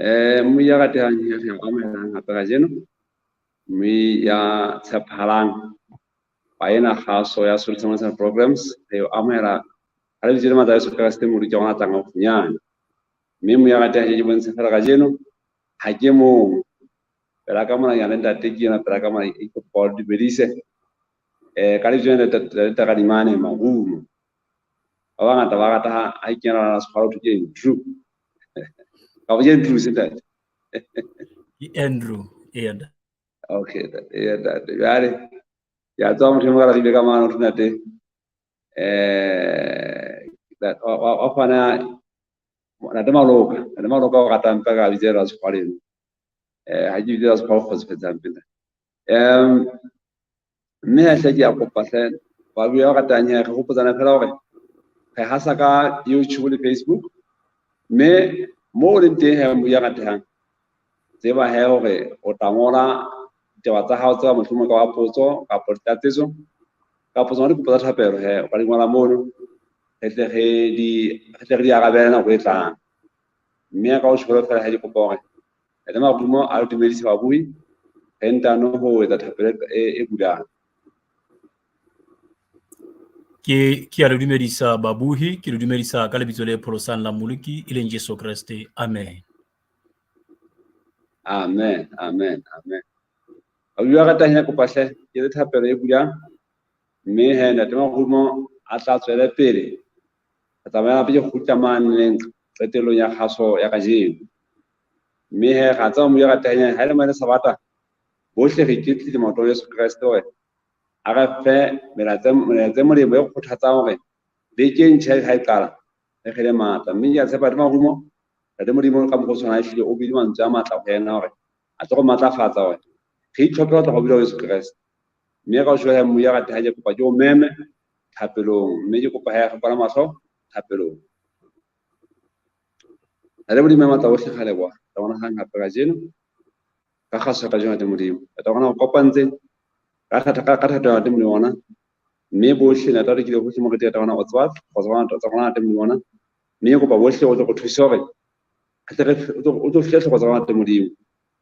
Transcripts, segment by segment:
Mme ya ratehang ya re amohelang hape kajeno, mme ya tshepahalang wa ena kgaso ya Solution Programs, re o amohela ka lebitso le matla a Jesu Kreste, moruti wa rona tlang haufinyane. Mme moya ratehang ke bontshe fela kajeno ha ke mong. Pela ka mona nyane ntate ke yena pela ka mona e kopa o dumedise. Ka lebitso le ntate Taradimane Marumo. Ba bangata ba rata ha ke kena la sekgwala ho thwe ke Andrew. Ka ke Andrew se ntate. Ke Andrew, eya. Okay, eya ntate. Jwale ke a tswa motho e mong ka re ka mane ho thwe ntate. Wa fana ntate Maloka, ntate Maloka o ratang mpe ka bitse la sekgwala eno. Ha ke bitse la sekgwala o kgotsofetse hampe ntate. Mme ha hle ke a kopa hle ba bua ba ratang ya re hopotsana fela hore re hasa ka YouTube le Facebook, mme mo o leng teng he ya ratehang tseba he hore o tla ngola ditaba tsa hao tsa mohlomong ka wa potso kapa ditlatsetso kapa tsona dikopo tsa thapelo he o ka di ngola mono, re tle re di arabele nako e tlang. Mme ka o tjholo fela he ke kopa hore le Marumo a dumedise babui, re ntano ho etsa thapelo e bulang. Ke a le dumedisa babuhi, ke le dumedisa ka lebitso le pholosang la Mmoloki e leng Jesu Kreste. Amen. Amen, amen, amen. Babui ba ratang ya kopa hle ke le thapelo e bulang, mme he ntate Marumo a tla tswele pele. Re tsamaya hape ke kgutla mane qetellong ya kgaso ya kajeno. Mme he ra tseba Modimo ya ratang ha e le mane Sabata, bohle re iketlile maotong a Jesu Kreste hore a re fe melaetsa e molemo e kgothatsang hore beke e ntjha ha e qala re kgele matla. Mme ke a tshepa Ntate Marumo, Ntate Modimo ka mokgwa o tshwanang ehlile o beile mantswe a matla ho yena hore a tlo re matlafatsa hore re itlhophe ho tla ho bula Jesu Kreste. Mme ka o tjho Moya ya ratehang ke kopa ke o meme thapelong, mme ke kopa he re kwala mahlo thapelong. Ntate Modimo ya matla ohle, re a leboha. Re bona hang hape kajeno ka kgaso ya kajeno Ntate Modimo. Ntate rona o kopantse ka thata ka thato ya Ntate Modimo ona, mme bohle Ntate re kile hohle mo re teng Ntate rona o tseba tlhoko tsa rona Ntate Modimo ona. Mme ke kopa bohle o tle go thuse hore re tle re o tlo fihle tlhoko tsa rona Ntate Modimo.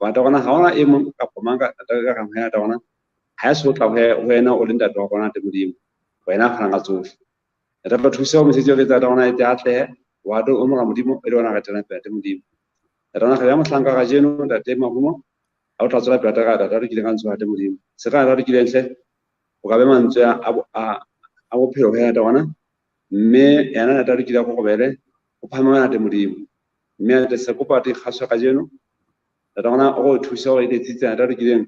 Ntate rona ha hona e mong kapa mang ka Ntate ka rang ho yena Ntate rona, ha e so tla ho wena o le ntate wa rona Ntate Modimo, wena a fanang ka tsohle. Ntate re thuse hore mosebetsi o re etsang Ntate rona e tle atlehe, wa tlo o mora Modimo e le ona re telang pele Ntate Modimo. Ntate rona re beha mohlanka kajeno Ntate Marumo, ha o tla tswela pele Ntate Ntate re kileng ka ntsho Ntate Modimo. Se ka Ntate kileng hle, o ka be mantswe a bophelo ho yena Ntate rona, mme yena Ntate re kileng kokobele, o phahame Ntate Modimo. Mme Ntate se kopa Ntate kgaso kajeno, Ntate rona o re thuse hore e tletsitse Ntate re kileng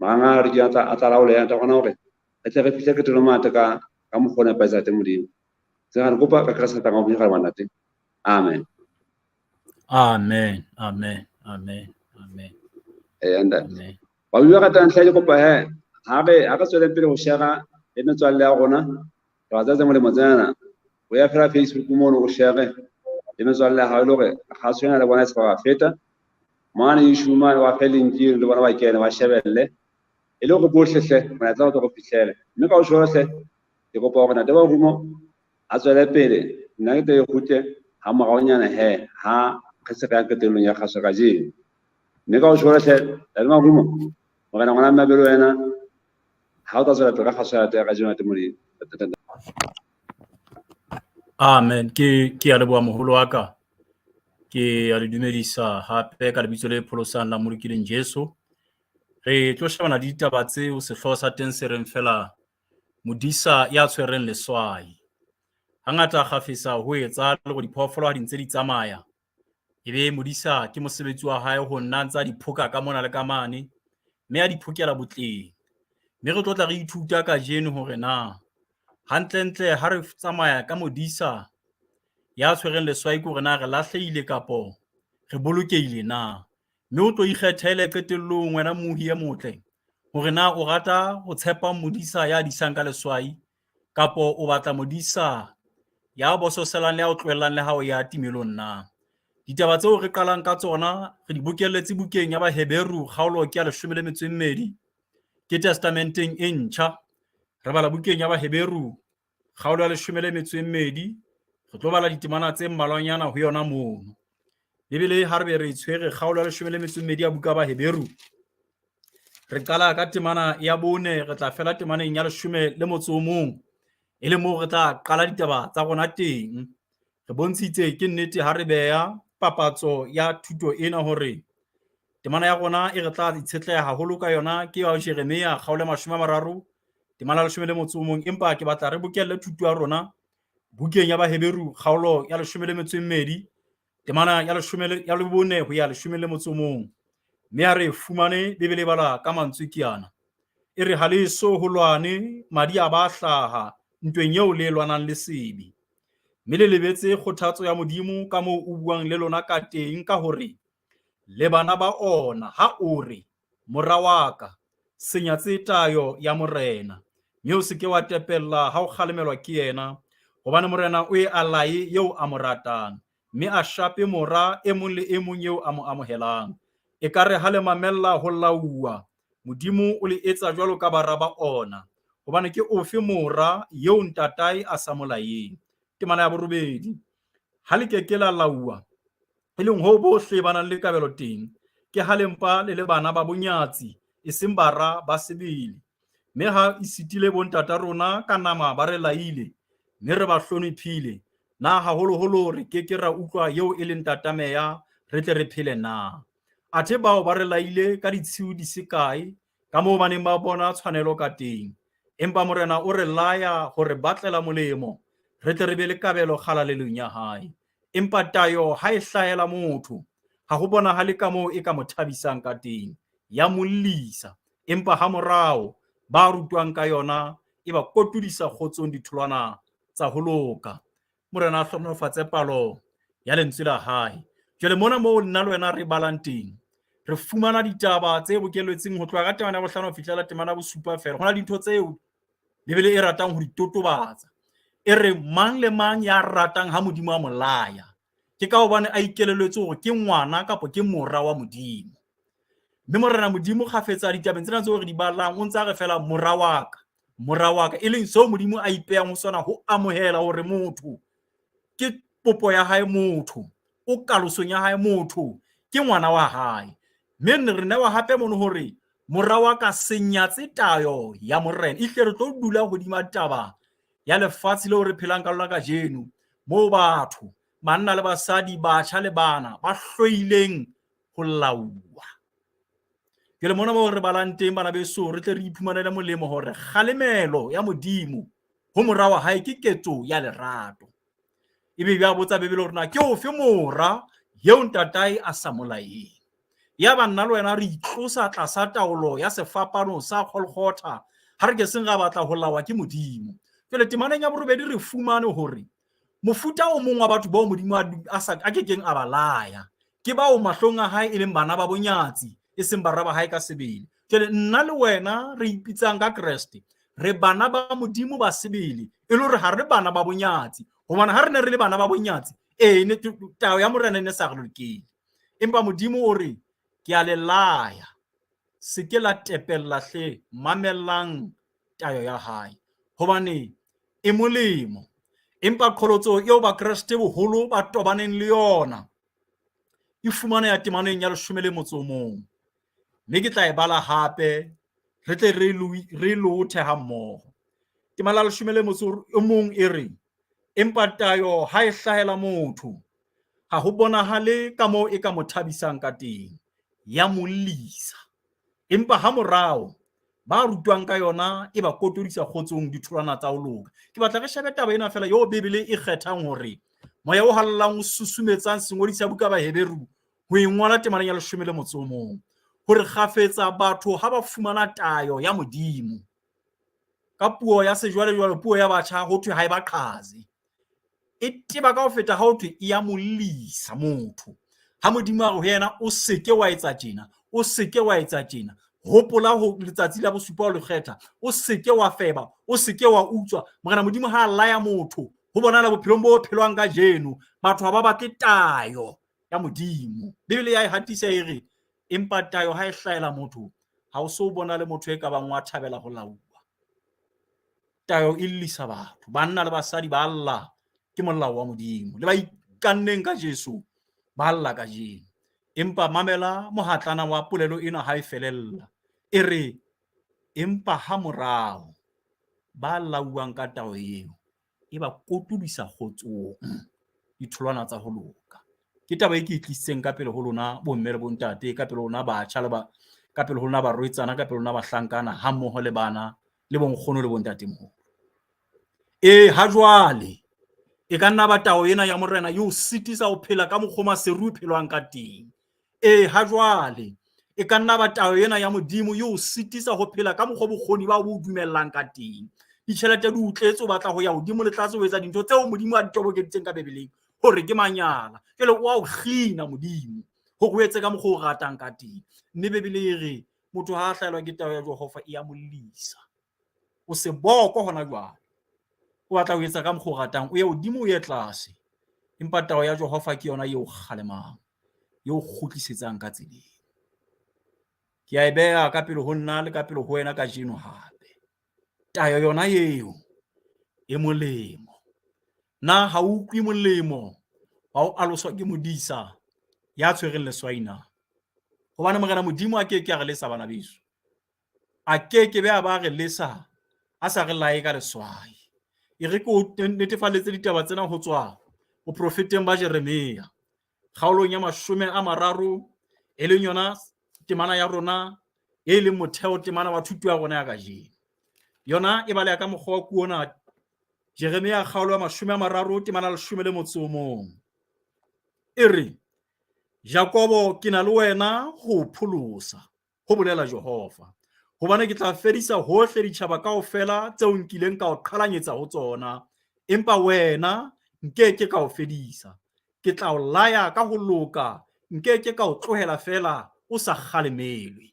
marang a re kileng a tla laola Ntate rona hore re tle re fihle qetellong mate ka mokgwa o nepahetseng Ntate Modimo. Se re kopa ka Kreste tlang ho re Ntate. Amen. Amen, amen, amen, amen. Ntate. Amen. Ba bua ratang hle ke kopa he ha re tswele pele ho share le metswalle ya rona. Taba tsa tse molemo tsena. O ya fela Facebook mono o share le metswalle ya hao e le hore ha tshwana le bona e se ba feta. Mane YouTube mane wa fe link le bona ba kene ba shebelle. E le hore bohle hle molaetsa o tlo go fihlele. Mme ka o tjho hle ke kopa hore Ntate Marumo a tswele pele, nna ke tle ke kgutle ha moraonyana he ha re se re ya qetellong ya kgaso kajeno. Mme ka o tjho hle Ntate Marumo, morena ngwana mme le wena ha o tla tswela pele ka kgaso ya kajeno Ntate Modimo. Amen. Ke a leboha moholo wa ka. Ke a le dumedisa hape ka lebitso le pholosang la Mmoloki leng Jesu. Re tlo shebana le ditaba tseo sehlooho sa teng se reng fela modisa ya tshwereng leswai. Hangata kgafetsa ho etsa le hore diphoofolo ha di ntse di tsamaya, ebe modisa ke mosebetsi wa hae ho nna ntsa di phoka ka mona le ka mane, mme a di phokela botleng. Mme re tlo tla re ithuta kajeno hore na hantlentle ha re tsamaya ka modisa ya tshwereng leswai ke hore na re lahlehile kapo re bolokehile na. Mme o tlo ikgethele qetellong wena mohi e motle hore na o rata ho tshepa modisa ya disang ka leswai kapo o batla modisa ya bososelang le ya o tlohellang le ha o ya timelong na. Ditaba tseo re qalang ka tsona re di bokelletse bukeng ya Baheberu kgaolo ke ya 12 ke testamenteng e ntjha. Re bala bukeng ya Baheberu kgaolo ya 12, re tlo bala ditemana tse mmalwanyana ho yona mono. Bibele ha re be re e tshwere kgaolo ya 12 ya buka Baheberu. Re qala ka temana ya 4, re tla fela temaneng ya 11, e le moo re tla qala ditaba tsa rona teng. Re bontshitse ke nnete ha re beha papatso ya thuto ena hore temana ya rona e re tla itshetleha haholo ka yona ke ya Jeremia kgaolo ya 30 temana ya 11, empa ke batla re bokelle thuto ya rona bukeng ya Baheberu kgaolo ya 12 temana ya 14 ho ya 11. Mme ha re fumane Bibele e bala ka mantswe ke ana. E re ha le so ho lwane, madi a ba hlaha ntweng eo le lwanang le sebe. Mme le lebetse kgothatso ya Modimo ka moo o buang le lona ka teng ka hore le bana ba ona ha o re, mora wa ka, se nyatse tayo ya Morena, mme o se ke wa tepella ha o kgalemelwa ke yena, hobane Morena o e a laye eo a mo ratang, mme a shape mora e mong le e mong eo a mo amohelang. Ekare ha le mamella ho lauwa, Modimo o le etsa jwalo ka bara ba ona, hobane ke ofe mora eo ntatae a sa mo layeng? Temana ya 8. Ha le ke ke la lauwa, e leng hoo bohle ba nang le kabelo teng, ke ha le mpa le le bana ba bonyatsi, e seng bara ba sebele. Mme ha esitile bontata rona ka nama ba re laile, mme re ba hloniphile, na haholoholo re ke ke ra utlwa eo e leng ntata meya, re tle re phele na? Athe bao ba re laile ka ditshiu di se kae, ka moo ba neng ba bona tshwanelo ka teng. Empa Morena o re laya ho re batlela molemo, re tle re be le kabelo kgalalelong ya hae. Empa tayo ha e hlahela motho, ha ho bonahale ka moo e ka mo thabisang ka teng, ya mo llisa. Empa hamorao ba rutwang ka yona e ba kotudisa kgotsong ditholwana tsa ho loka. Morena a hlohonolofatse palo ya lentswe la hae. Jwale mona moo nna le wena re balang teng, re fumana ditaba tse bokelletseng ho tloha ka temana ya 5 ho fihlela temana ya 7 feela. Ho na le dintho tseo Bibele e ratang ho di totobatsa. E re mang le mang ya ratang ha Modimo a mo laya, ke ka hobane a ikelelletse hore ke ngwana kapa ke mora wa Modimo. Mme Morena Modimo kgafetsa ditabeng tsena tseo re di balang, o ntse a re fela mora wa ka, mora wa ka, e leng seo Modimo a ipehang ho sona ho amohela hore motho ke popo ya hae, motho o kalosong ya hae, motho ke ngwana wa hae. Mme re newa hape mono hore mora wa ka se nyatse tayo ya Morena. Ehlile re tlo dula hodima taba ya lefatshe leo re phelang ka lona kajeno, moo batho, banna le basadi, batjha le bana ba hloileng ho lauwa. Jwale mona moo re balang teng, bana beso, re tle re iphumanele molemo hore kgalemelo ya Modimo ho mora wa hae ke ketso ya lerato. Ebe ya botsa Bibele hore na ke ofe mora eo ntatae a sa mo laeng. Ya ba nna le wena re itlosa tlasa taolo ya sefapano sa Golgotha, ha re ke seng ra batla ho lawa ke Modimo. Jwale temaneng ya 8 re fumane hore mofuta o mong wa batho bao Modimo a kekeng a ba laya ke bao mahlong a hae e leng bana ba bonyatsi, e seng bara ba hae ka sebele. Jwale nna le wena re ipitsang ka Kreste, re bana ba Modimo ba sebele, e le hore ha re bana ba bonyatsi. Hobane ha re ne re le bana ba bonyatsi, ee, tayo ya Morena e ne sa re lokele. Empa Modimo o re, ke a le laya, se ke la tepella hle, mamellang tayo ya hae, hobane e molemo. Empa qholotso eo Bakreste boholo ba tobaneng le yona e fumaneha temaneng ya 11. Mme ke tla e bala hape, re tle re lothe ha mmoho. Temana ya 11 e re, empa tayo ha e hlahela motho, ha ho bonahale ka moo e ka mo thabisang ka teng, ya mo llisa. Empa ha morao ba rutwang ka yona e ba kotodisa kgotsong ditholwana tsa ho loka. Ke batla re shebe taba ena fela eo Bibele e kgethang hore moya o halalelang o susumetsang sengodi sa buka Baheberu ho e ngola temaneng ya 11, hore kgafetsa batho ha ba fumana tayo ya Modimo. Ka puo ya sejwalejwale, puo ya batjha, ho thwe ha e ba qhaze. E teba ka ho feta ha ho thwe e ya mo llisa motho. Ha Modimo a re ho yena, o se ke wa etsa tjena, o se ke wa etsa tjena, hopola ho letsatsi la bosupa o le kgetha, o se ke wa feba, o se ke wa utswa. Morena Modimo ha a laya motho, ho bonahala bophelong bo phelwang kajeno, batho ha ba batle tayo ya Modimo. Bibele ya e hatisa e re, empa tayo ha e hlahela motho, ha o so bona le motho e ka bang wa thabela ho lauwa. Tayo e llisa batho, banna le basadi ba lla ke molao wa Modimo. Le ba ikanneng ka Jesu, Ba lla kajeno. Empa mamela mohatlana wa polelo ena ha e felella. E re, empa ha morao ba lauwang ka tao eo e ba kotulisa kgotsong ditholwana tsa ho loka. Ke taba e ke e tlisitseng ka pele ho lona bomme le bontate, ka pele ho lona batjha le ba ka pele ho lona barwetsana, ka pele ho lona bahlankana hammoho le bana le bonkgono le bontatemoholo. Ee, ha jwale e ka nna ba tao ena ya morena e o sitisa ho phela ka mokgwa maseru o phelwang ka teng. Ee, ha jwale e ka nna ba tao ena ya Modimo e o sitisa ho phela ka mokgwa bokgoni ba bo dumellang ka teng. Ditjhelete di o tletse, o batla ho ya hodimo le tlase ho etsa dintho tseo Modimo a di tobokeditseng ka Bibeleng hore ke manyala. Jwale o a o kgina Modimo hore o etse ka mokgwa o ratang ka teng. Mme Bibele e re motho ha a hlahelwa ke tao ya Jehova e ya mollisa. O seboko hona jwale. O batla ho etsa ka mokgwa o ratang, o ye hodimo o ye tlase. Empa tao ya Jehova ke yona eo kgalemang, eo kgutlisetsang ka tseleng. Ke a e beha ka pele ho nna le ka pele ho wena kajeno hape. Tayo yona eo e molemo. Na ha o utlwe molemo wa ho aloswa ke modisa ya tshwereng leswai na? Hobane Morena Modimo a ke ke a re lesa bana beso. A ke ke be a ba re lesa a sa re laye ka leswai. E re ke o netefaletse ditaba tsena ho tswa boprofeteng ba Jeremia kgaolong ya 30 e leng yona temana ya rona e leng motheo temana wa thuto ya rona ya kajeno. Yona e baleha ka mokgwa wa kuona Jeremia kgaolo ya 30 temana 11. E re, Jakobo ke na le wena ho pholosa, ho bolela Jehova. Hobane ke tla fedisa hohle ditjhaba kaofela tseo nkileng ka o qhalanyetsa ho tsona, empa wena nke ke ka o fedisa. Ke tla o laya ka ho loka, nke ke ka o tlohela feela o sa kgalemelwe.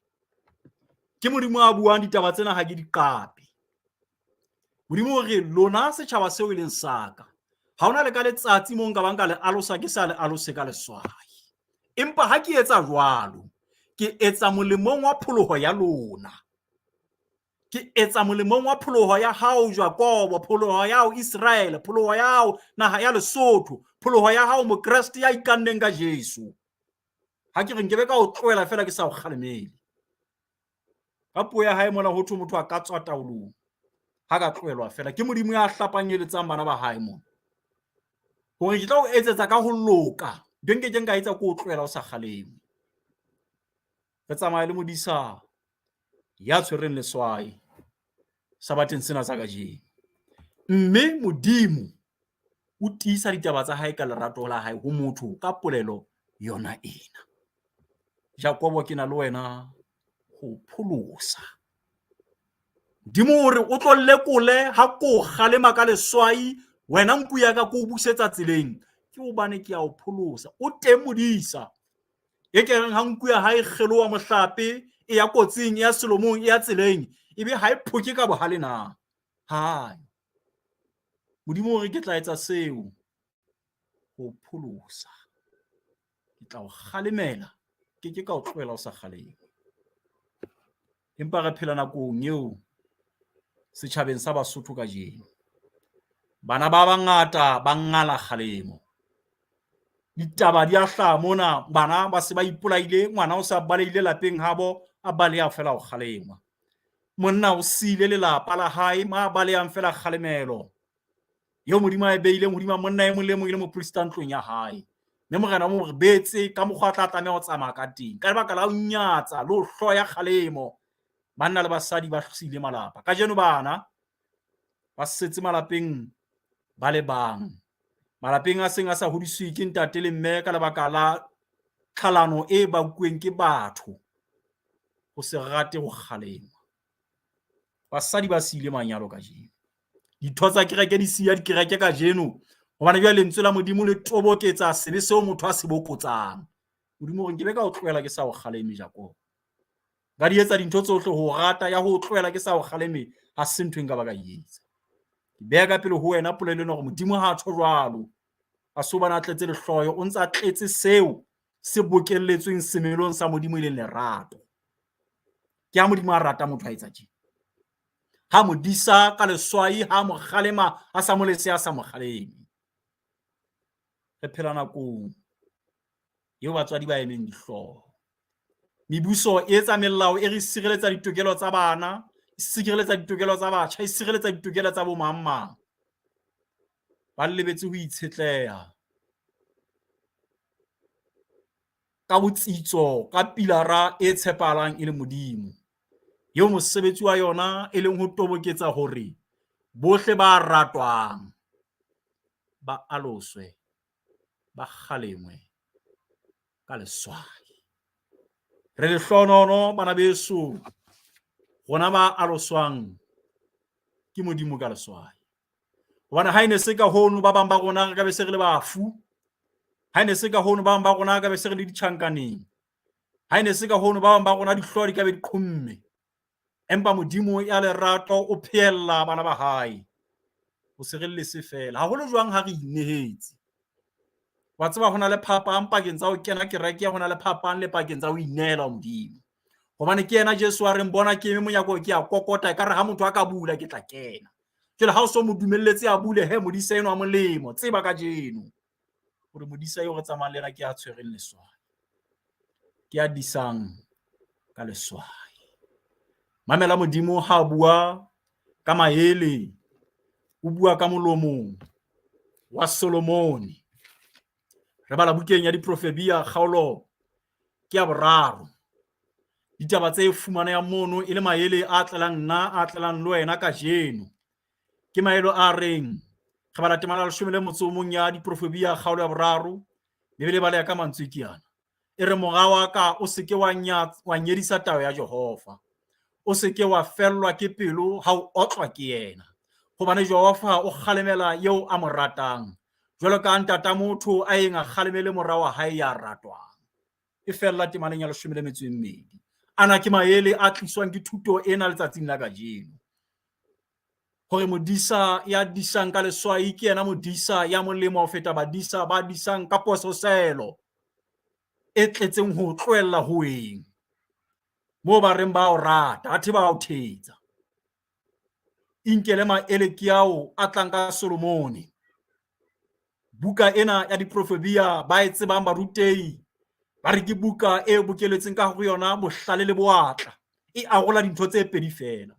Ke Modimo a buang ditaba tsena ha ke di qape. Modimo o re lona setjhaba seo e leng sa ka, ha hona le ka letsatsi mo nka bang ka le alosa ke sa le alose ka leswai. Empa ha ke etsa jwalo, ke etsa molemong wa pholoho ya lona. Ke etsa molemong wa pholoho ya hao Jakobo, pholoho ya hao Iseraele, pholoho ya hao naha ya Lesotho, pholoho ya hao Mokreste ya ikanneng ka Jesu. Ha ke re nkebe ka o tlohela feela ke sa o kgalemele. Ka puo ya hae mona ho thwe motho a ka tswa taolong ha ka tlohelwa feela. Ke Modimo ya hlapanyeletsang bana ba hae mona. Hore ke tla o etsetsa ka ho loka. Ntho e nkekeng ka etsa ke o tlohela o sa kgalengwe. Re tsamaya le modisa ya tshwereng leswai sabateng sena sa kajeno. Mme Modimo o tiisa ditaba tsa hae ka lerato la hae ho motho ka polelo yona ena. Jakobo ke na le wena ho pholosa. Modimo o re o tlo lekole ha ko kgalema ka leswai wena nku ya ka ko o busetsa tseleng ke hobane ke a o pholosa. O teng modisa e ke reng ha nku ya hae kgeloha mohlape e ya kotsing e ya selomong e ya tseleng ebe ha e phoke ka bohale na? Hai. Modimo o re ke tla etsa seo ho pholosa. Ke tla o kgalemela, ke ke ka o tlohela o sa kgalengwe. Empa re phela nakong eo setjhabeng sa Basotho kajeno. Bana ba bangata ba ngala kgalemo. Ditaba di a hlaha mona, bana ba se ba ipolaile, ngwana o sa balehile lapeng habo, a baleha feela ho kgalengwa. Monna o siile lelapa la hae, ma balehang feela kgalemelo eo Modimo a e beileng hodima monna e mong le mong e le moprista ntlong ya hae. Mme Morena o re beetse ka mokgwa a tla tlameha ho tsamaya ka teng. Ka lebaka la ho nyatsa le ho hloya kgalemo, banna le basadi ba siile malapa. Kajeno bana ba setse malapeng ba le bang. Malapeng a seng a sa hodiswe ke ntate le mme ka lebaka la tlhalano e bakuweng ke batho ho se rate ho kgalengwa. Basadi ba siile manyalo kajeno. Ditho tsa kereke di siya dikereke kajeno hobane jwale lentswe la Modimo le toboketsa sebe seo motho a se bokotsang. Modimo o re nkebe ka o tlohela ke sa o kgaleme Jakobo. Nka di etsa dintho tsohle ho rata ya ho tlohela ke sa o kgaleme ha se ntho e nka ba ka e etsa. Ke beha ka pele ho wena polelo ena hore Modimo ha a tjho jwalo. A so bana a tletse lehloyo, o ntse a tletse seo se bokelletsweng semelong sa Modimo e leng lerato. Ke ha Modimo a rata motho a etsa tje. Ha modisa ka leswai, ha mo kgalema, a sa mo lese, a sa mo kgaleme. Re phela nakong Eo batswadi ba emeng dihlooho. Mebuso e etsa melao e re sireletsa ditokelo tsa bana, e sireletsa ditokelo tsa batjha, e sireletsa ditokelo tsa bo mang mang. Ba lebetse ho itshetleha ka botsitso ka pilara e tshepahalang e le Modimo. Eo mosebetsi wa yona e leng ho toboketsa hore bohle ba ratwang ba aloswe, ba kgalengwe ka leswai. Re lehlohonono bana beso, rona ba aloswang ke Modimo ka leswai. Hobane ha e ne se ka hono ba bang ba rona re ka be se re le bafu. Ha e ne se ka hono ba bang ba rona re ka be se re le ditjhankaneng. Ha e ne se ka hono ba bang ba rona dihlooho di ka be di qhomme. Empa Modimo ya lerato o phehella bana ba hae. O se re lese feela. Haholo jwang ha re inehetse. Wa tseba ho na le phapang pakeng tsa ho kena kereke, ho na le phapang le pakeng tsa ho inehela ho Modimo. Hobane ke yena Jesu a reng bona ke eme monyako ke a kokota, ekare ha motho a ka bula ke tla kena. Jwale ha o so mo dumelletse a bule he modisa enwa molemo, tseba kajeno hore modisa eo re tsamayang le yena ke ya tshwereng leswai. Ke ya disang ka leswai. Mamela Modimo ha a bua ka maele, o bua ka molomo wa Solomone. Re bala bukeng ya Diprofebia kgaolo ke ya boraro. Ditaba tse fumanehang mono e le maele a tlelang nna, a tlelang le wena kajeno. Ke maele a reng, re bala temana ya leshome le motso o mong ya Diprofebia kgaolo ya boraro. Bibele e baleha ka mantswe ke ana. E re, mora wa ka, o se ke wa nyedisa tayo ya Jehova. O se ke wa fellwa ke pelo ha o otlwa ke yena. Hobane Jehova o kgalemela eo a mo ratang, jwalo ka ntata motho a yeng a kgalemele mora wa hae ya ratwang. E fella temaneng ya leshome le metso e mmedi. Ana ke maele a tliswang ke thuto ena letsatsing la kajeno. Hore modisa ya disang ka leswai ke yena modisa ya molemo ho feta badisa ba disang ka pososelo e tletseng ho tlohella ho eng. Moo ba reng ba o rata, athe ba o thetsa. Inkele maele ke ao a tlang ka Solomone. Buka ena ya Diprofebia ba e tsebang barutehi ba re ke buka e bokeletseng ka ho yona bohlale le boatla. E arola dintho tse pedi feela.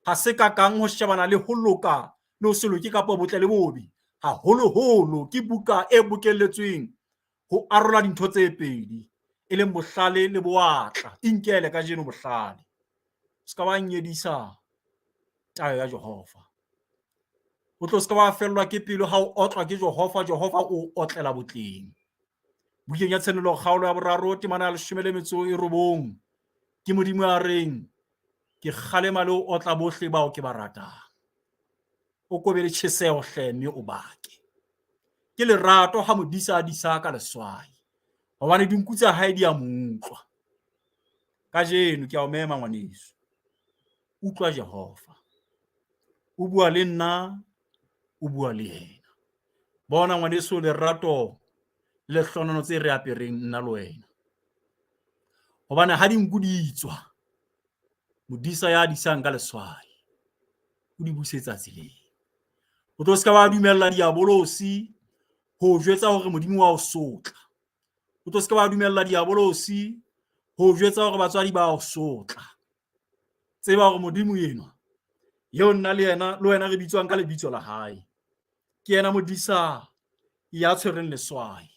Ha se ka kang ho shebana le ho loka le ho se loke kapa botle le bobe. Haholoholo ke buka e bokelletsweng ho arola dintho tse pedi, e leng bohlale le boatla. Inkele kajeno bohlale. Se ka ba nyedisa tayo ya Jehova. O tlo se ka wa fellwa ke pelo ha o otlwa ke Jehova. Jehova o otlela botleng. Bukeng ya Tshenolo kgaolo ya boraro temana ya leshome le metso e robong, ke Modimo a reng, ke kgalema le ho otla bohle bao ke ba ratang. O kobe le tjheseho hle mme o bake. Ke lerato ha modisa a disa ka leswai, hobane dinku tsa hae di a mo utlwa. Kajeno ke a o mema ngwaneso, utlwa Jehova. O bua le nna, o bua le yena. Bona ngwaneso lerato le hlonono tse re apereng nna le wena. Hobane ha dinku di tswa, modisa ya disang ka leswai o di busetsa tseleng. O tlo se ka wa dumella diabolosi ho jwetsa hore Modimo wa o sotla. O tlo se ka wa dumella diabolosi ho jwetsa hore batswadi ba o sotla. Tseba hore Modimo enwa eo nna le yena le wena re bitswang ka lebitso la hae, ke yena modisa ya tshwereng leswai,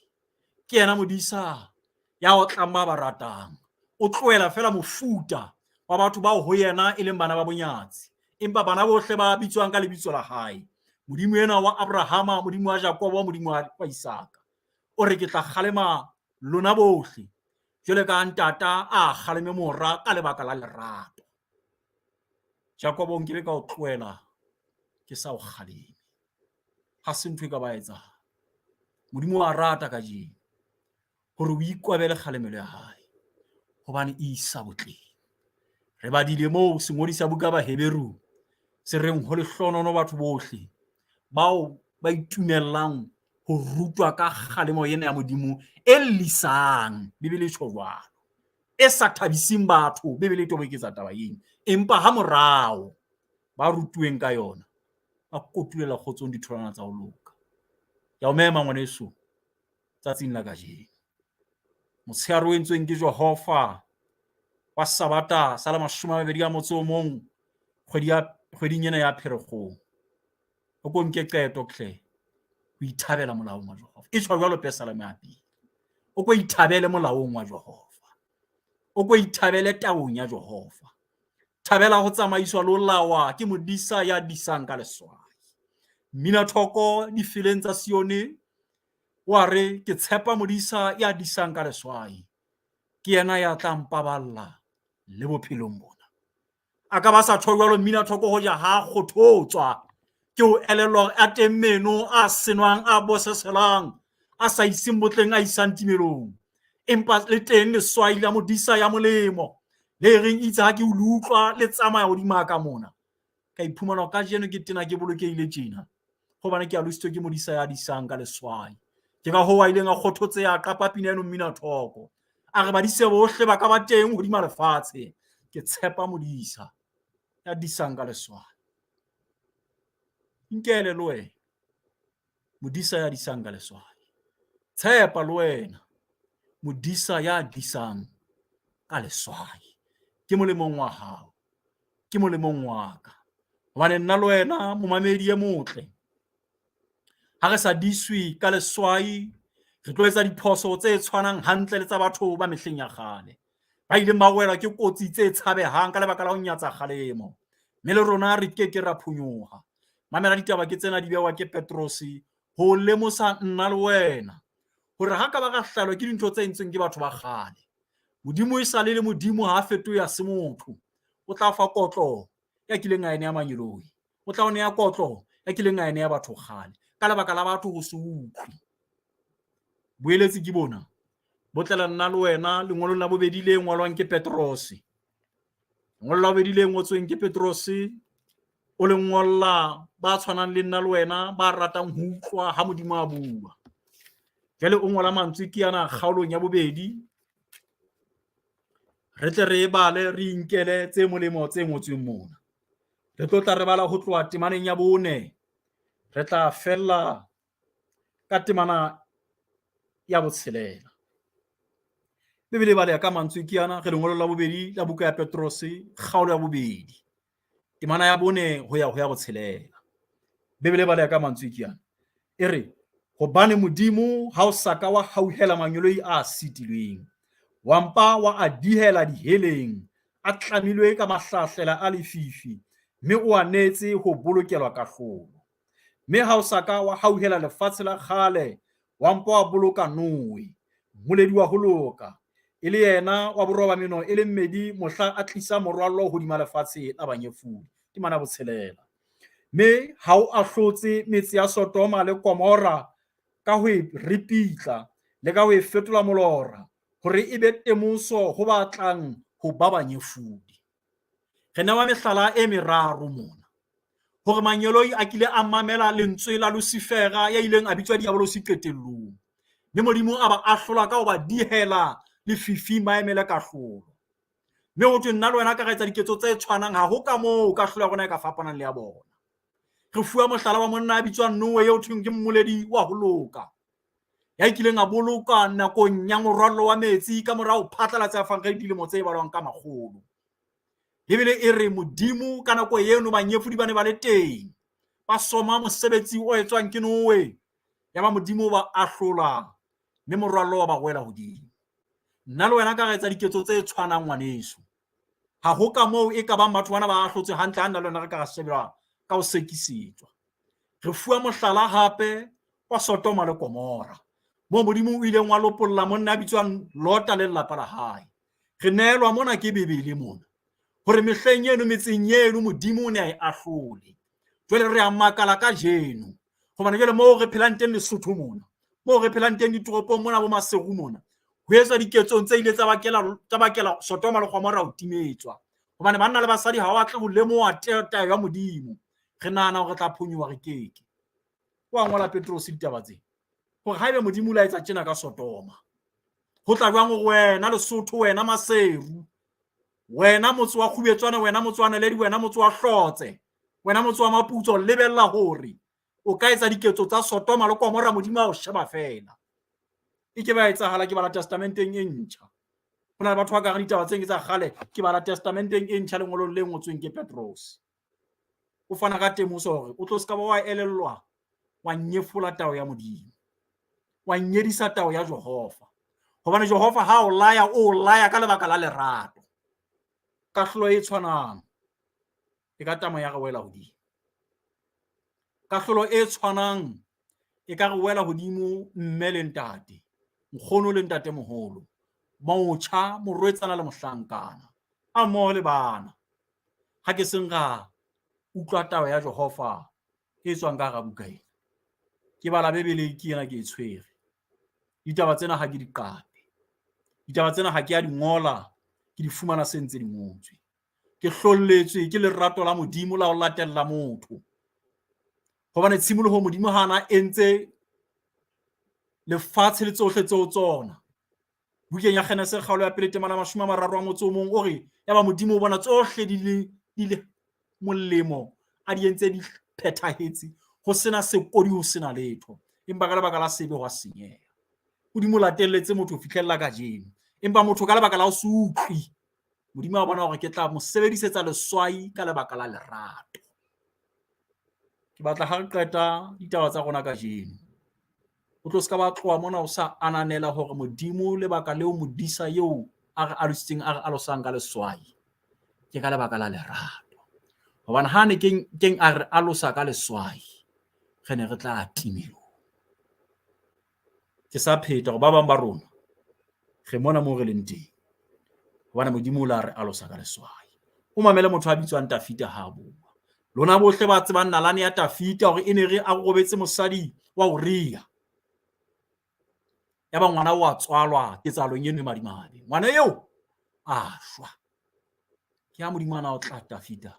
ke yena modisa ya otlang ba ba ratang. O tlohela fela mofuta wa batho bao ho yena e leng bana ba bonyatsi, empa bana bohle ba bitswang ka lebitso la hae, Modimo enwa wa Abrahama, Modimo wa Jakobo, Modimo wa Isaka, o re ke tla kgalema lona bohle jwale ka ntata a kgaleme mora ka lebaka la lerato. Jakobo nkebe ka o tlohela ke sa o kgaleme. Ha se ntho e ka ba etsahala. Modimo wa rata kajeno hore o ikwabele kgalemelo ya hae, hobane e isa botleng. Re badile moo sengodi sa buka Baheberu se reng ho lehlohonono batho bohle bao ba itumellang ho rutwa ka kgalemo ena ya Modimo e llisang. Bibele e tjho jwalo, e sa thabiseng batho. Bibele e toboketsa taba ena, empa ha morao ba rutuweng ka yona ba kotulela kgotsong ditholwana tsa ho loka. Ke a o mema ngwaneso tsatsing la kajeno. Motshehare o entsweng ke Jehova wa Sabata sa la 21 kgwedi ya kgweding ena ya Pherekgong. O ko nke qeto hle ho ithabela molaong wa Jehova. E tjho jwalo Pesaleme ya pele. O ko ithabele molaong wa Jehova. O ko ithabele taong ya Jehova. Thabela ho tsamaiswa le ho lawa ke modisa ya disang ka leswai. Mmina thoko difeleng tsa Sione wa re ke tshepa modisa ya disang ka leswai. Ke yena ya tla mpaballa le bophelong bona. A ka ba sa tjho jwalo mmina thoko hoja ha kgothotswa ke ho elellwa hore a teng meno a senwang a boseselang a sa iseng botleng a isang timelong. Empa le teng leswai la modisa ya molemo le reng itse ha ke o le utlwa le tsamaya hodima ka mona. Ka iphumana kajeno ke tena ke bolokehile tjena hobane ke alositswe ke modisa ya disang ka leswai. Ke ka hoo a ileng a kgothotseha a qapa pina eno mmina thoko. A re badise bohle ba ka ba teng hodima lefatshe. Ke tshepa modisa ya disang ka leswai. Inkele le wena modisa ya disang ka leswai. Tshepa le wena modisa ya disang ka leswai. Ke molemong wa hao, ke molemong wa ka. Hobane nna le wena momamedi e motle, ha re sa diswe ka leswai, re tlo etsa diphoso tse tshwanang hantle le tsa batho ba mehleng ya kgale, ba ileng ba welwa ke kotsi tse tshabehang ka lebaka la ho nyatsa kgalemo. Mme le rona re ke ke ra phonyoha. Mamela ditaba ke tsena di bewa ke Petrose ho lemosa nna le wena hore ha ka ba ra hlahelwa ke dintho tse entsweng ke batho ba kgale. Modimo e sale le Modimo ha a fetohe ha se motho. O tla fa kotlo ya kileng a e neya mangeloi. O tla o neya kotlo ya kileng a e neya batho kgale ka lebaka la batho ho se utlwe. Boeletsi ke bona bo tlela nna le wena lengolong la bobedi le ngolwang ke Petrose. Lengolo la bobedi le ngotsweng ke Petrose o le ngolla ba tshwanang le nna le wena ba ratang ho utlwa ha Modimo a bua. Jwale o ngola mantswe ke ana kgaolong ya bobedi, re tle re e bale re inkele tse molemo tse ngotsweng mona. Re tlo tla re bala ho tloha temaneng ya bone, re tla fella ka temana ya botshelela. Bibele e baleha ka mantswe ke ana, re lengolo la bobedi la buka ya Petrose, kgaolo ya bobedi, temana ya bone ho ya ho ya botshelela. Bibele e baleha ka mantswe ke ana, e re, hobane Modimo ha o sa ka wa hauhela mangeloi a sitilweng, wa mpa wa a dihela diheleng, a tlamilwe ka mahlahlela a lefifi, mme o a neetse ho bolokelwa kahlolo. Mme ha o sa ka wa hauhela lefatshe la kgale, wa mpa wa boloka Noe, mmoledi wa ho loka, e le yena wa boroba meno e le mmedi mohla a tlisa morwallo hodima lefatshe la banyefodi. Temana botshelela. Mme ha o ahlotse metse ya Sodoma le Gomora ka ho e ripitla le ka ho e fetola molora, hore e be temoso ho ba tlang ho ba banyefodi. Re newa mehlala e meraro mona hore mangeloi a kile a mamela lentswe la Lucifera ya ileng a bitswa Diabolosi qetellong, mme Modimo a ba ahlola ka ho ba dihela lefifing ba emele kahlolo. Mme ho thwe nna le wena ka ra etsa diketso tse tshwanang, ha ho ka moo kahlolo ya rona e ka fapanang le ya bona. Re fuwa mohlala wa monna ya bitswang Noe eo thweng ke mmoledi wa ho loka, ya kileng a boloka nakong ya morwallo wa metsi ka mora ho phatlalatsa evangeli dilemo tse balwang ka makgolo. Bibele e re Modimo ka nako eno banyefodi ba ne ba le teng, ba soma mosebetsi o etswang ke Noe, ya ba Modimo o ba ahlola mme morwallo wa ba wela hodimo. Nna le wena ka re etsa diketso tse tshwanang ngwaneso. Ha ho ka moo e ka bang batho bana ba ahlotswe hantle ha nna le wena re ka ra shebelwa ka ho sekisetswa. Re fuwa mohlala hape wa Sodoma le Gomora, moo Modimo o ileng wa lopolla monna ya bitswang Lota le lelapa la hae. Re neelwa mona ke Bibele mona hore mehleng eno metseng eno Modimo o ne a e ahlole. Jwale re a makala kajeno hobane jwale moo re phelang teng Lesotho mona, moo re phelang teng ditoropong mona bo Maseru mona, ho etswa diketsong tse ile tsa bakela Sodoma le Gomora ho timetswa. Hobane banna le basadi ha ba tle ho lemoha taelo ya Modimo. Re nahana hore re tla phonyoha, re keke. Wa ngola Petrose ditaba tse hore haebe Modimo o la etsa tjena ka Sodoma, ho tla jwang hore wena Lesotho, wena Maseru, wena motse wa Kgubetswana, wena motse wa Naledi, wena motse wa Hlotse, wena motse wa Maputso, lebella hore o ka etsa diketso tsa Sodoma le Gomora, Modimo a o sheba feela. E ke ba etsahala ke bala testamenteng e ntjha. Ho na le batho ba ka reng ditaba tseng ke tsa kgale, ke bala testamenteng e ntjha lengolong le ngotsweng ke Petrose. O fana ka temoso hore o tlo se ka ba wa elellwa wa nyefola tao ya Modimo, wa nyedisa tao ya Jehova. Hobane Jehova ha o laya, o laya ka lebaka la lerato. Kahlolo e tshwanang e ka tama ya re wela hodimo. Kahlolo e tshwanang e ka re wela hodimo mme le ntate, nkgono le ntatemoholo, motjha, morwetsana le mohlankana, a mmoho le bana. Ha ke seng ra utlwa taba ya Jehova e tswang ka hara buka ena. Ke bala Bibele ke ena ke e tshwere. Ditaba tsena ha ke di qape. Ditaba tsena ha ke a di ngola, ke di fumana se ntse di ngotswe. Ke hlolletswe ke lerato la Modimo la ho latella motho. Hobane tshimoloho Modimo ha na entse lefatshe le tsohle tseo tsona. Bukeng ya Genese kgaolo ya pele temana 31 o re yaba Modimo o bona tsohle di le molemo, a di entse di phethahetse, ho sena sekodi, ho sena letho, empa ka lebaka la sebe hwa senyeha. Modimo o latelletse motho ho fihlella kajeno, empa motho ka lebaka la ho se utlwi, Modimo a bona hore ke tla mo sebedisetsa leswai ka lebaka la lerato. Ke batla ha re qeta ditaba tsa rona kajeno, o tlo se ka ba tloha mona o sa ananela hore Modimo lebaka leo modisa eo a re alositseng, a re alosang ka leswai, ke ka lebaka la lerato. Hobane ha ne keng a re alosa ka leswai, re ne re tla timelong. Ke sa pheta hore ba bang ba rona re mona moo re leng teng hobane Modimo o la re alosa ka leswai. O mamele motho a bitswang Tafita ha a bua. Lona bohle ba tsebang nalane ya Tafita hore e ne re a robetse mosadi wa Uria. Yaba ngwana o a tswalwa ketsahalong eno e madimabe. Ngwana eo a shwa. Ke ha Modimo a na o tla Tafita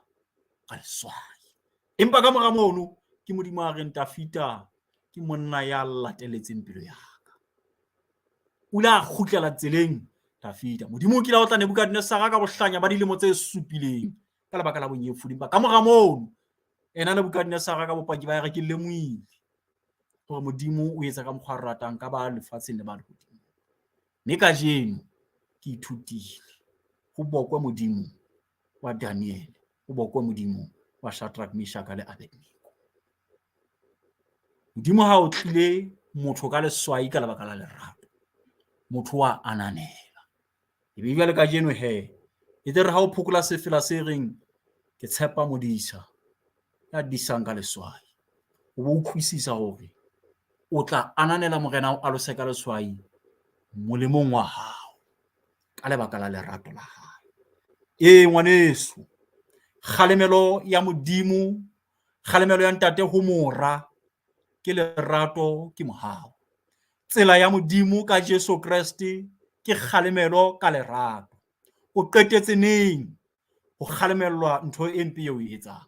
ka leswai. Empa ka mora mono ke Modimo a reng Tafita ke monna ya lateletseng pelo ya ka. O ile a kgutlela tseleng Tafita. Modimo o kile a otla Nebukadnesara ka bohlanya ba dilemo tse supileng ka lebaka la bonyefodi. Empa ka mora mono ena Nebukadnesara ka bopaki ba ya re ke lemohile hore Modimo o etsa ka mokgwa a ratang ka ba lefatsheng le ba lehodimong. Mme kajeno ke ithutile ho bokwe Modimo wa Daniel, ho bokwe Modimo wa Shadrach, Meshach le Abednego. Modimo ha o tlile motho ka leswai ka lebaka la lerato, motho wa ananela. Ebe jwale kajeno he, e tle re ha o phokola sefela se reng ke tshepa modisa ya disang ka leswai, o bo utlwisisa hore o tla ananela morena o alose ka leswai molemong wa hao ka lebaka la lerato la hae. Ee ngwaneso, kgalemelo ya Modimo, kgalemelo ya ntate ho mora ke lerato, ke mohau. Tsela ya Modimo ka Jesu Kreste ke kgalemelo ka lerato. O qetetse neng ho kgalemellwa ntho e mpe eo e etsang?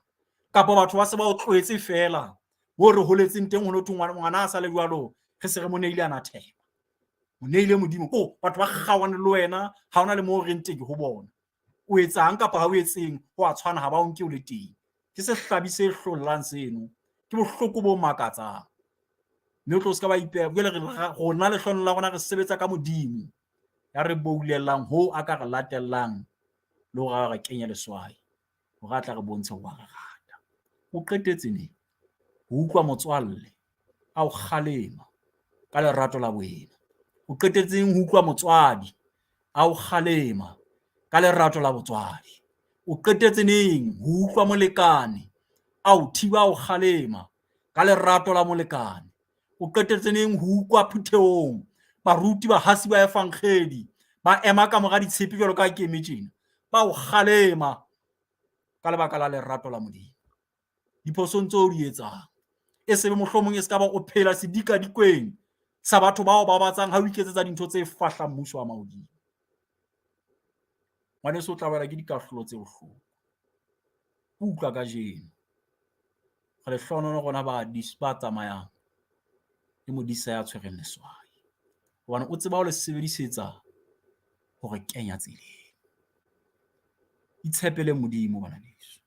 Kapa batho ba se ba o tlohetse feela moo re holetseng teng ho no thwe ngwana a sa le jwalo, re se re mo neile anathema. O neile Modimo. Ko batho ba kgaohane le wena, ha hona le moo reng teng ho bona. O etsang kapa ha o etseng, ho a tshwana, ha ba o nke o le teng. Ke sehlabi se hlollang seno. Ke bohloko bo makatsang. Mme o tlo se ka ba ipeha. Jwale re rona lehlohonolo la rona re sebetsa ka Modimo ya re boulelang hoo a ka re latellang le hore a re kenya leswai hore a tla re bontshe hore wa re rata. O qetetse neng ho utlwa motswalle a o kgalema ka lerato la boena? O qetetseng ho utlwa motswadi a o kgalema ka lerato la botswadi? O qetetse neng ho utlwa molekane a o thiba a o kgalema ka lerato la molekane? O qetetse neng ho utlwa phuthehong baruti bahasi ba efankgedi ba ema ka mora ditshepe jwalo ka ke eme tjena ba o kgalema ka lebaka la lerato la Modimo diphosong tseo o di etsang? E sebe mohlomong e se ka ba o phela sedikadikweng sa batho bao ba batsang ha o iketsetsa dintho tse fahlang mmuso wa mahodimo. Ngwaneso, o tla wela ke dikahlolo tse bohloko. Utlwa kajeno re lehlohonolo rona ba ba tsamayang le modisa ya tshwereng leswai, hobane o tseba ho le sebedisetsa hore kenya tseleng. Itshepele Modimo bana beso,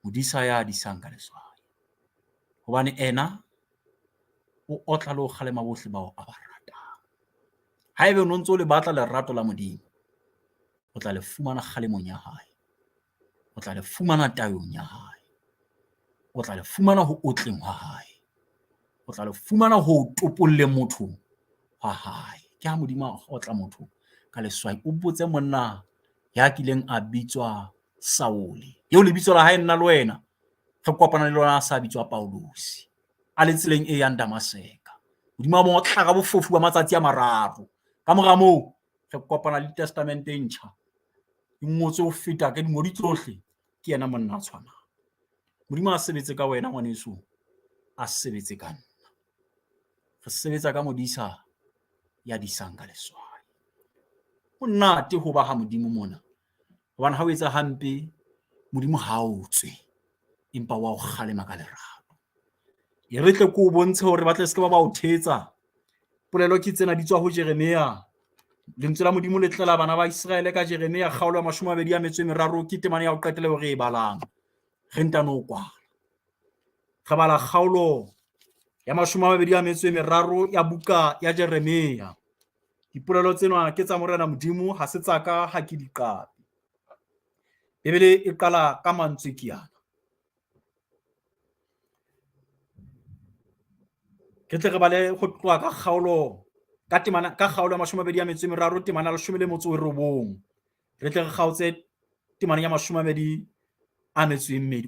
modisa ya disang ka leswai, hobane ena o otla le ho kgalema bohle bao a ba ratang. Haebe o no ntso le batla lerato la Modimo, o tla le fumana kgalemong ya hae. O tla le fumana tayong ya hae. O tla le fumana ho otleng hwa hae. O tla le fumana ho topolle motho hwa hae. Ke ha Modimo a otla motho ka leswai. O botse monna ya kileng a bitswa Saule, eo lebitso la hae nna le wena re kopana le lona a sa bitswa Pauluse, a le tseleng e yang Damaseka. Modimo a mo otla ka bofofu ba matsatsi a mararo. Ka mora moo re kopana le Testamente e ntjha e ngotswe ho feta ka dingodi tsohle, ke yena monna a tshwanang. Modimo a sebetse ka wena ngwaneso, a sebetse ka nna. Re sebetsa ka modisa ya disang ka leswai. Monate ho ba ha Modimo mona, hobane ha o etsa hampe Modimo ha o tswe, empa wa o kgalema ka lerato. E re tle ke o bontshe hore ba tle se ke ba ba o thetsa. Polelo ke tsena di tswa ho Jeremia. Lentswe la Modimo le tlela bana ba Iseraele ka Jeremia kgaolo ya 23 ke temana ya ho qetela eo re e balang. Re ntano kwala. Re bala kgaolo ya 23 ya buka ya Jeremia. Dipolelo tsena ke tsa Morena Modimo, ha se tsa ka, ha ke di qape. Bibele e qala ka mantswe ke ana. Re tle re bale ho tloha ka kgaolo ka temana ka kgaolo ya 23 temana ya 19. Re tle re kgaotse temana ya 22.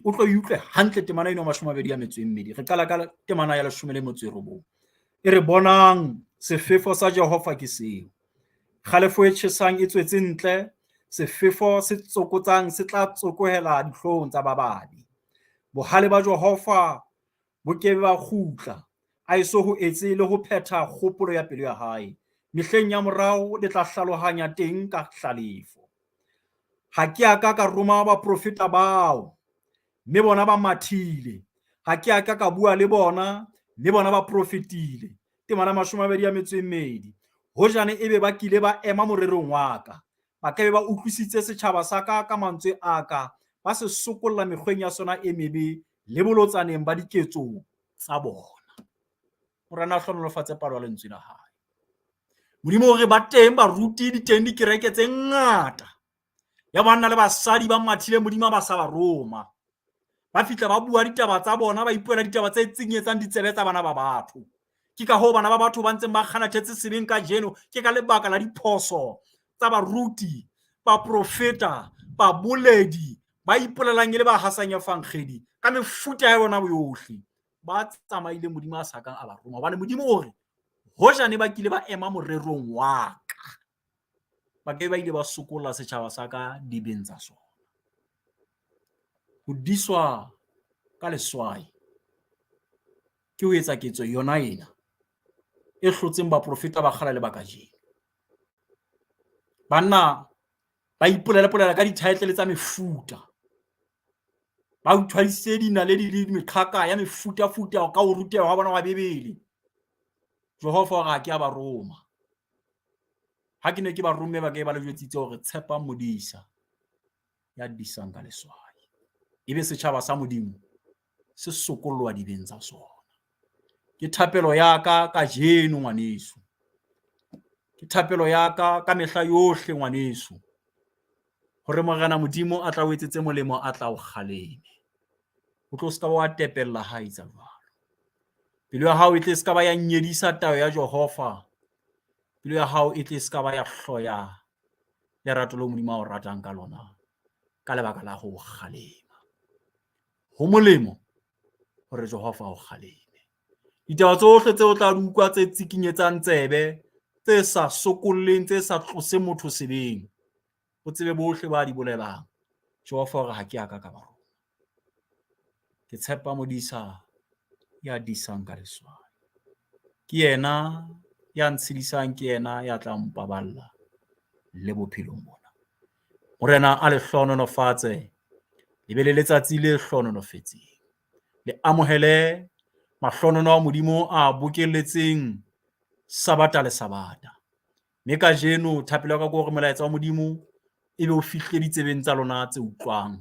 O tlo e utlwe hantle temana eno ya 22. Re qala ka temana ya 19. E re bonang sefefo sa Jehova ke seo. Kgalefo e tjhesang e tswetse ntle, sefefo se tsokotsang se tla tsokohela dihloohong tsa ba babe. Bohale ba Jehova bo ke ba kgutla, a eso ho etse le ho phetha kgopolo ya pelo ya hae. Mehleng ya morao le tla hlalohanya teng ka hlalefo. Ha ke a ka ka roma baprofeta bao, mme bona ba mathile. Ha ke a ka ka bua le bona, mme bona ba profetile. Temana 22. Hojane ebe ba kile ba ema morerong wa ka, ba ka be ba utlwisitse setjhaba sa ka ka mantswe a ka, ba se sokolla mekgweng ya sona e mebe le bolotsaneng ba diketso tsa bona. Morena a hlohonolofatse palo ya lentswe la hae. Modimo o re ba teng baruti di teng dikereke tse ngata ya banna le basadi ba mathile Modimo ba sa ba roma. Ba fihla ba bua ditaba tsa bona, ba ipuela ditaba tse tsinyetsang ditsebe tsa bana ba batho. Ke ka hoo bana ba batho ba ntseng ba kganathetse sebeng kajeno, ke ka lebaka la diphoso tsa baruti, baprofeta, baboledi ba ipolelang e le ba hasang evangedi ka mefuta ya yona yohle. Ba tsamaile Modimo a sa kang a ba roma, hobane Modimo o re hojane ba kile ba ema morerong wa ka, ba ke ba ile ba sokolla setjhaba sa ka dibeng tsa sona. Ho diswa ka leswai ke ho etsa ketso yona ena e hlotseng baprofeta ba kgale le ba kajeno. Banna ba ipolela-polela ka di-title tsa mefuta, ba uthwadisitse dinaledi le meqhaka ya mefutafuta ka ho ruteha hwa bona wa Bibele. Jehova o re ha ke a ba roma. Ha ke ne ke ba romme ba ke ba le jwetsitse hore tshepang modisa ya disang ka leswai. Ebe setjhaba sa Modimo se sokolloa dibeng tsa sona. Ke thapelo ya ka kajeno ngwaneso. Ke thapelo ya ka ka mehla yohle ngwaneso. Hore Morena Modimo a tla o etsetse molemo, a tla o kgaleme. O tlo ska wa tepella ha etsa jwalo. Pelo ya hao e tle ska ba ya nyedisa tayo ya Jehova. Pelo ya hao e tle ska ba ya hloya lerato leo Modimo a o ratang ka lona ka lebaka la ho kgalema. Ho molemo hore Jehova o kgaleme. Ditaba tsohle tseo o tla di utlwa tse tsikinyetsang tsebe, tse sa sokolleng, tse sa tloseng motho sebeng, o tsebe bohle ba di bolelang, Jehova o re ha ke a ka ka ba roma. Ke tshepa modisa ya disang ka leswai. Ke yena ya ntshedisang, ke yena ya tla mpaballa le bophelong bona. Morena a le hlohonolofatse, le be le letsatsi le hlohonolofetseng. Le amohele mahlohonolo a Modimo a bokelletseng Sabata le Sabata. Mme kajeno thapelo ya ka ke hore molaetsa wa Modimo e be o fihle ditsebeng tsa lona tse utlwang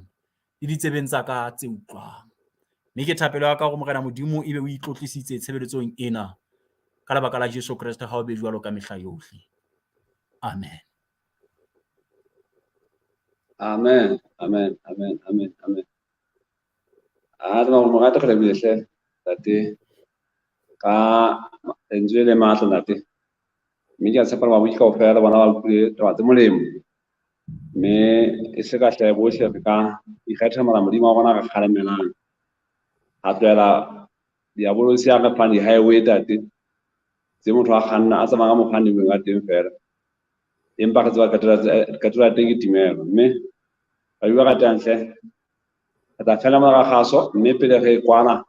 le ditsebeng tsa ka tse utlwang. Mme ke thapelo ya ka hore Morena Modimo e be o itlotlisitse tshebeletsong ena ka lebaka la Jesu Kreste, ha o be jwalo ka mehla yohle. Amen. Amen. Amen. Amen. Amen. Amen. A re mo rata go lebile hle tate ka lentswe le matla ntate. Mme ke a tshepa gore babuki kaofela bona ba utlwile taba tse molemo. Mme e se ka hle bohle re ka ikgetha mora Modimo wa rona re kgalemelang. A tlohela diabolosi a re fang di-highway tate tse motho a kganna a tsamaya ka mokgwa a neilweng ka teng fela. Empa re tseba qetelo ya teng ke timelo. Mme ba bua ratang hle re tla fela mora kgaso mme pele re kwala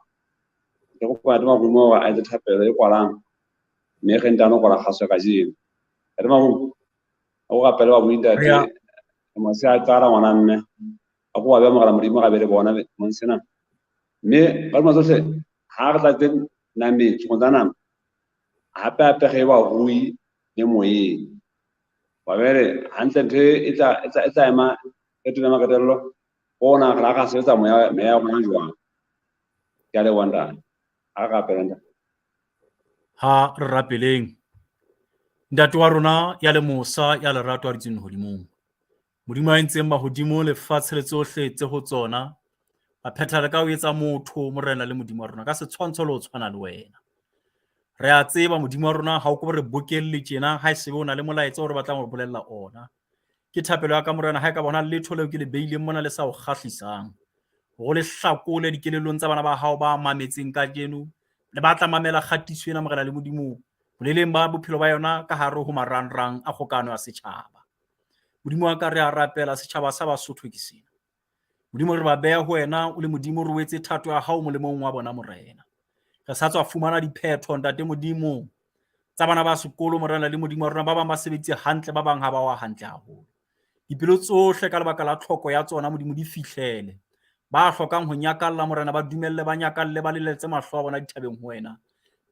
re kopa Ntate Marumo hore a etse thapelo e kwalang mme re ntano kwala kgaso kajeno. Ntate Marumo, a o rapele ba bui ntate mose a qala ngwana mme a ko wa beha morena Modimo ra be le bona mong sena. Mme ka hodima tsohle ha re tla tse nameng tshoko tsa nama hape hape re ba rui le moyeng. Wa bele hantle ntho e tla ema qetelo ya maqetello ona re la ra sebetsa moya meya ya rona jwang. Ke a leboha ntate. Ha re rapele ntate. Ha re rapeleng. Ntate wa rona ya le mosa ya lerato a dutseng lehodimong. Modimo a entseng mahodimo lefatshe le tsohle tse ho tsona. Ba phethela ka ho etsa motho morena le Modimo wa rona ka setshwantsho le ho tshwana le wena. Re a tseba Modimo wa rona ha o ko re bokelle tjena ha e sebe o na le molaetsa o re batlang ho bolella ona. Ke thapelo ya ka morena ha e ka bona letho leo ke le beileng mona le sa o kgahlisang. Hore le hlakole dikelellong tsa bana ba hao ba mametseng kajeno le ba tla mamela kgatiso ena morena le Modimo boleleng ba bophelo ba yona ka hare ho marangrang a kgokano ya setjhaba. Modimo wa ka re a rapela setjhaba sa Basotho ke sena. Modimo re ba beha ho wena o le Modimo re o etse thato ya hao molemong wa bona morena. Re sa tswa fumana diphetho ntate Modimo tsa bana ba sekolo morena le Modimo wa rona ba bang ba sebeditse hantle ba bang ha ba wa hantle haholo. Dipelo tsohle ka lebaka la tlhoko ya tsona Modimo di fihlele. Ba hlokang ho nyakalla morena ba dumelle ba nyakalle ba leletse mahlo a bona dithabeng ho wena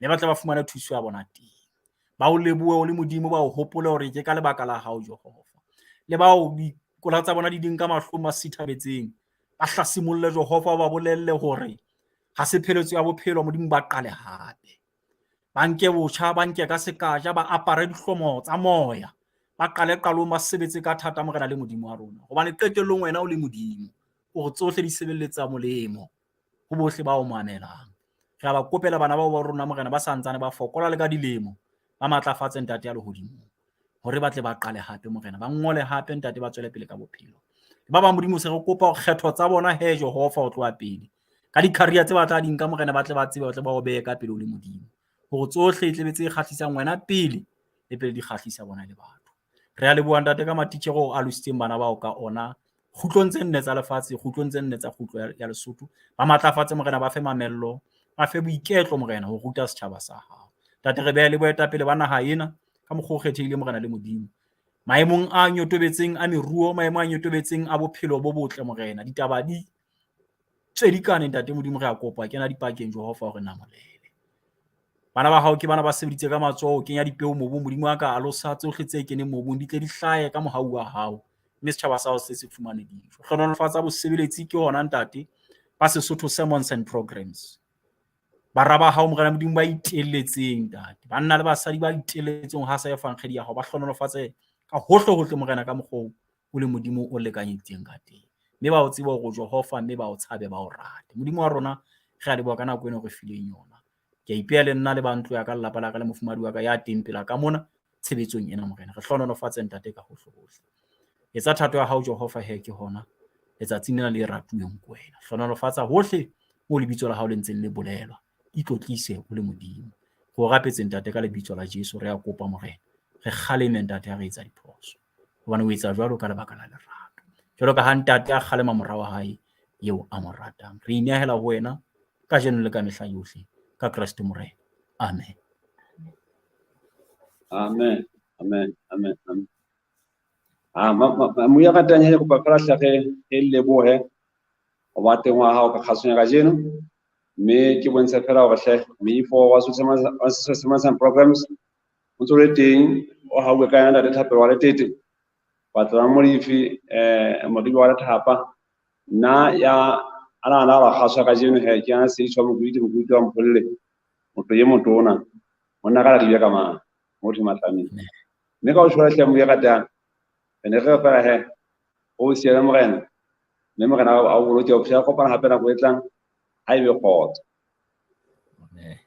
mme ba tle ba fumane thuso ya bona teng. Ba o lebohe o le Modimo ba o hopole hore ke ka lebaka la hao Jehova. Le bao dikola tsa bona di ding ka mahlong ba sithabetseng ba hlasimolle Jehova ba bolelle hore ha se pheletso ya bophelo Modimo ba qale hape. Ba nke botjha ba nke ka sekaja ba apare dihlomo tsa moya ba qale qalong ba sebetse ka thata morena le Modimo wa rona hobane qetellong wena o le Modimo o re tsohle di sebeletsa molemo ho bohle ba o mamelang. Re a ba kopela bana bao ba rona morena ba sa ntsane ba fokola le ka dilemo ba matlafatse ntate ya lehodimong hore ba tle ba qale hape morena ba ngole hape ntate ba tswele pele ka bophelo. Ba bang Modimo se re kopa hore kgetho tsa bona he Jehova o tloha pele ka di-career tse ba tla di nka morena ba tle ba tsebe ba tle ba o behe ka pele o le Modimo hore tsohle e tlebe tse kgahlisang wena pele le pele di kgahlisa bona le batho. Re a leboha ntate ka matitjhere o alositseng bana bao ka ona kgutlong tse nne tsa lefatshe kgutlong tse nne tsa kgutlo ya Lesotho. Ba matlafatse morena ba fe mamello ba fe boiketlo morena ho ruta setjhaba sa hao. Ntate re beha le boetapele ba naha ena ka mokgwa o kgethehileng morena le Modimo. Maemong a nyotobetseng a meruo, maemo a nyotobetseng a bophelo bo botle morena. Ditaba di tswedikane ntate Modimo re a kopa kena dipakeng Jehova hore namolele. Bana ba hao ke bana ba sebeditse ka matsoho kenya dipeo mobung Modimo wa ka alosa tsohle tse keneng mobung di tle di hlahe ka mohau wa hao mme setjhaba sa hao se se fumane dijo. Hlohonolofatsa bosebeletsi ke hona ntate ba Sesotho Sermons and Programs. Bara ba hao morena Modimo ba itelletseng ntate. Banna le basadi ba itelletseng ho hasa efankgedi ya hao ba hlohonolofatse ka hohle hohle morena ka mokgwa o le Modimo o lekanyeditseng ka teng. Mme ba o tsebe hore Jehova mme ba o tshabe ba o rate. Modimo wa rona re a leboha ka nako ena o re fileng yona. Ke a ipeha le nna le ba ntlo ya ka lelapa la ka le mofumahadi wa ka ya teng pela ka mona tshebetsong ena morena. Re hlohonolofatse ntate ka hohle hohle. Etsa thato ya hao Jehova he ke hona letsatsing lena le ratuweng ke wena. Hlohonolofatsa hohle moo lebitso la hao le ntseng le bolelwa. Itlotlise o le Modimo. Re o rapetse ntate ka lebitso la Jesu re a kopa morena. Re kgaleme ntate ha re etsa diphoso. Hobane o etsa jwalo ka lebaka la lerato. Jwalo ka ha ntate a kgalema mora wa hae eo a mo ratang. Re inehela ho wena kajeno le ka mehla yohle ka Kreste Morena. Amen. Amen. Amen. Amen. Amen. Ah, moya ratang he kopa fela hle re lebohe ho ba teng wa hao ka kgasong ya kajeno mme ke bontshe fela hore hle moifo wa Sesotho Programs o ntse o le teng o hauwe ka yena ntate Thapelo wa Letete Batlang Molefi Moribi wa Lethapa nna ya a nahana hore kgaso ya kajeno he ke yana Seitshwa Mokuiti Mokuiti wa Mpholle motho ye motona monna ka Leribe ka mane motho Matlameng. Mme ka o shwela hle mo e ratang. Re ne re re fela he, o siele Morena. Mme Morena a o boloke ho fihlela kopana hape nako e tlang. Ha ebe kgotso. Amen.